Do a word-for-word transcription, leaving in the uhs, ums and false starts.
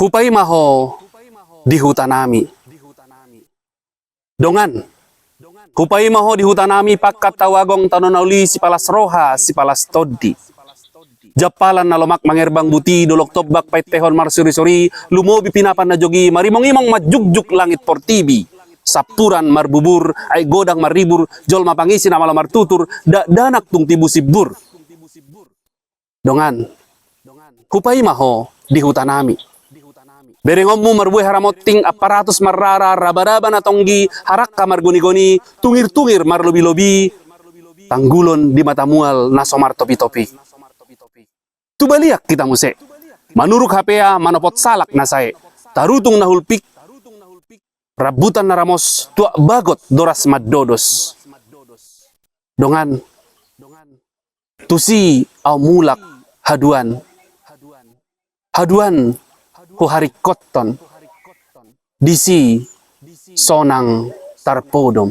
Hupaima ho di hutanami. Dongan, hupaima ho di hutanami, pangkat Tawagong, tano na uli, sipalas roha, sipalas tondi. Jampalan na lomak mangerbang buti, dolok tombak paintehon marsorisori, lumobi pinapan na jogi, marimongimong manjukjuk langit portibi. Sampuran marbubur, aek godang marribur, jolma pangisi na malo martutur, dakdanak tung tibu simbur. Dongan, hupaima ho di hutanami. Berengonmu marbuhara monting, amparatus marrara, rabaraba na tonggi, harangka margonigoni, tungirtungir marlobilobi, tanggulon di mata mual na so martopitopi. Tu balian hita muse, manuruk hapea manopot salak na sae, tarutung na hulpik, rambutan na ramos, tuak bagot doras mandodos. Dongan, tusi ahu mulak haduan. Haduan huharingkothon, disi sonang tarpodom.